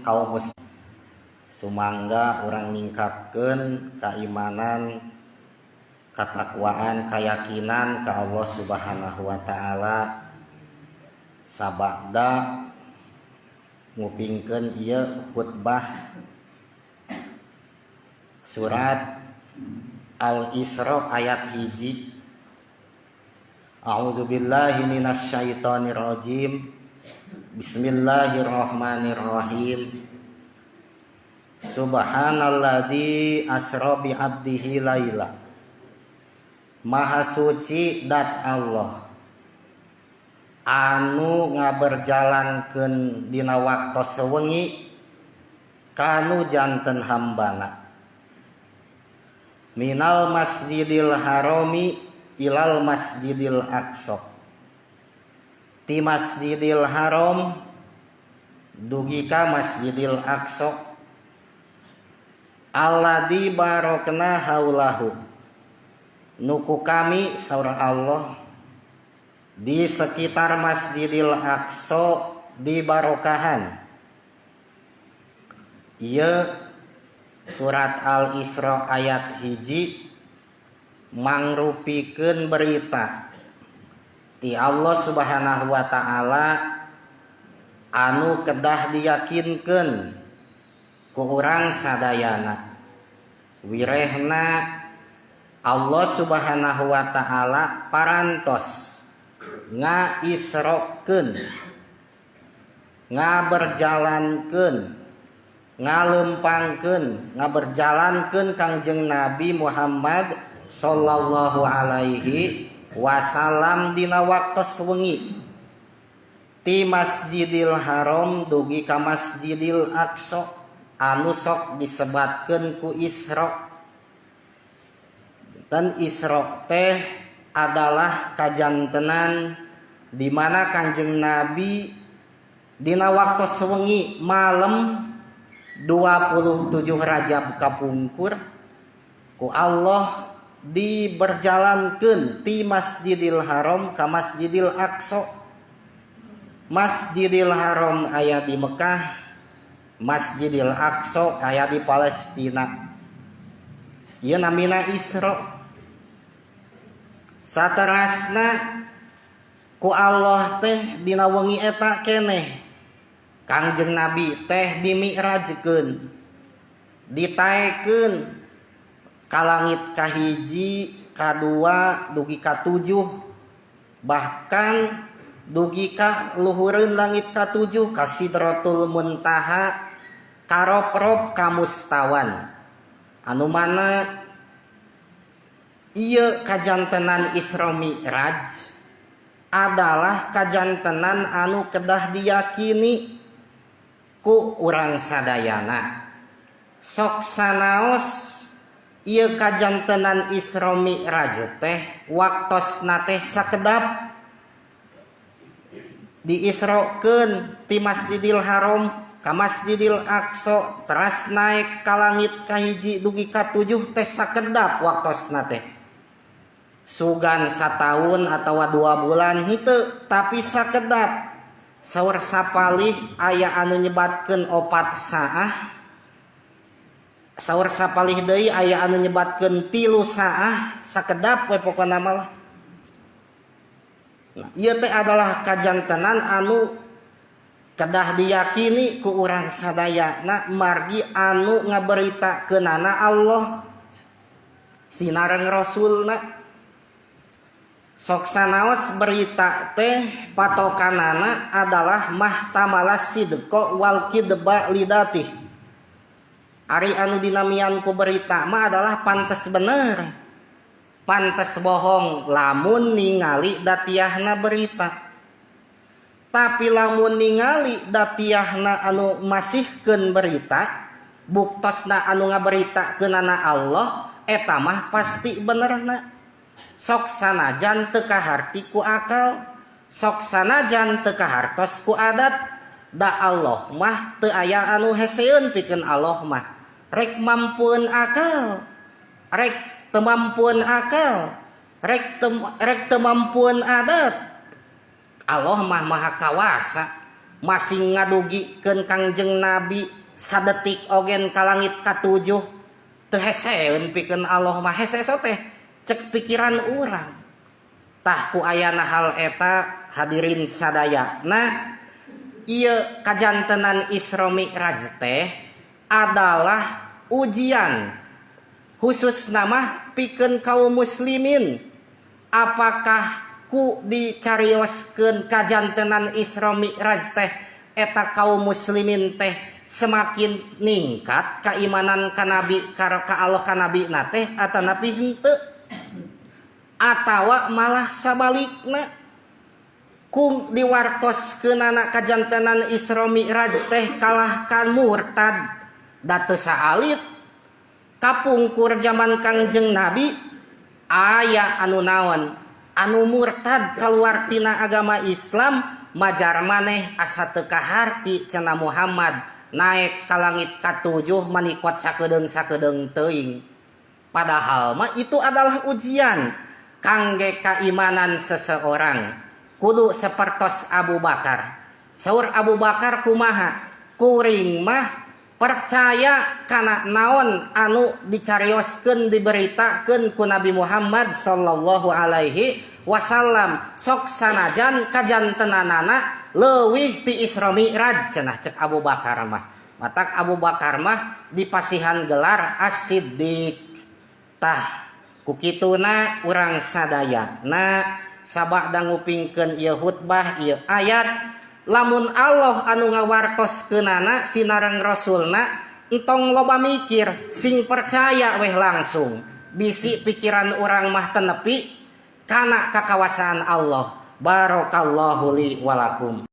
Kaum muslim, sumangga urang ningkatkeun keimanan, katakwaan, keyakinan ka Allah Subhanahu wa taala. Sabada ngupingkeun ieu khutbah surat Al-Isra ayat 1. A'udzubillahi minasyaitonirrajim. Bismillahirrahmanirrahim. Subhanalladzi asra bi 'abdihi laila. Maha suci dat Allah anu ngaberjalankeun dina waktos sewengi kanu janten hambana, minal masjidil harami ilal masjidil aqsa, ti Masjidil Haram dugi ka Masjidil Aqsa, alladzi barokna haulahu, nu ku kami, saur Allah, di sekitar Masjidil Aqsa dibarokahan. Ieu surat Al-Isra ayat 1 mangrupikeun berita ti Allah Subhanahu wa taala anu kedah diyakinkeun ku urang sadayana. Wirehna Allah Subhanahu wa taala parantos ngaisrokeun, ngaberjalankeun, ngalempangkeun, ngaberjalankeun Kangjeng Nabi Muhammad sallallahu alaihi wasallam dina waktos wengi ti Masjidil Haram dugi ka Masjidil Aqsa anu sok disebatkeun ku Isra. Dan Isra teh adalah kajantenan di mana Kanjeng Nabi dina waktu sewengi malam 27 Rajab kapungkur ku Allah diberjalankan ti Masjidil Haram ka Masjidil Aqsa. Masjidil Haram aya di Mekah, Masjidil Aqsa aya di Palestina. Ieu namina Isra. Saterasna ku Allah teh dina wengi eta keneh Kangjeng Nabi teh dimi'rajkeun, ditaekeun ka langit kahiji, kadua, dugi katujuh, bahkan dugi ka luhureun langit katujuh, ka Sidratul Muntaha, karoprop ka mustawan. Anu mana ieu kajantenan Isra Mi'raj adalah kajantenan anu kedah diyakini ku urang sadayana. Sok sanaos ieu kajantenan Isra Mi'raj teh waktosna teh sakedap, diisrokeun ti Masjidil Haram ka Masjidil Aqsa, teras naik ka langit kahiji dugi ka tujuh teh sakedap waktosna teh, sugan sataun atau 2 bulan henteu, tapi sakedap. Saur sapalih aya anu nyebatkeun 4 saah, saur sapalih deui aya anu nyebatkeun 3 saah. Sakedap we pokona mah lah. Nah, ieu teh adalah kajantenan anu kedah diyakini ku urang sadayana, margi anu ngaberitakeunana Allah sinareng Rasulna. Sok sanaos berita teh patokanana adalah mahtamalas sidqo wal kidba lidatih. Ari anu dinamian ku berita mah adalah pantes bener, pantes bohong lamun ningali datiahna berita. Tapi lamun ningali datiahna anu masihkeun berita, buktosna anu ngaberitakeunana Allah, eta mah pasti benerna. Sok sanajan teu kaharti ku akal, sok sanajan teu kahartos ku adat, da Allah mah teu aya anu heseun pikeun Allah mah. Rek mampueun akal, rek teu mampueun akal, rek teu mampueun adat, Allah mah maha kawasa. Masih ngadugikeun Kangjeng Nabi sadetik ogen ka langit katujuh teu heseeun pikeun Allah mah, hese teh cek pikiran urang. Tah, ku ayana hal eta, hadirin sadaya, nah, ieu kajantenan Isra Mi'raj teh adalah ujian khusus nama pikeun kaum muslimin. Apakah ku dicarioskeun kajantenan Isra Mi'raj teh eta kaum muslimin teh semakin ningkat keimanan ka nabi, ka Allah, ka nabi na teh, atanapi henteu, atawa malah sabalikna, ku diwartoskeunana kajantenan Isra Mi'raj teh kalah ka murtad? Da teu saalit kapungkur zaman Kangjeng Nabi aya anu naon, anu murtad keluar tina agama Islam, majar maneh asa teu kaharti cenah Muhammad naik ka langit katujuh manikot sakedeung-sakedeung teuing. Padahal mah itu adalah ujian kangge keimanan seseorang. Kudu sepertos Abu Bakar. Saur Abu Bakar kumaha? "Kuring mah percaya kana naon anu dicarioskeun, diberitakeun ku Nabi Muhammad sallallahu alaihi wasallam, sok sanajan kajantenanana leuwih ti Isra Mi'raj," cenah cek Abu Bakar mah. Matak Abu Bakar mah dipasihan gelar As-Siddiq. Tah, ku kituna urang sadaya na sabada ngupingkeun ieu khutbah, ieu ayat, lamun Allah anu ngawartoskeunana sinareng Rasulna, entong loba mikir, sing percaya weh langsung, bisi pikiran urang mah teu nepi kana kakawasaan Allah. Barakallahu li walakum.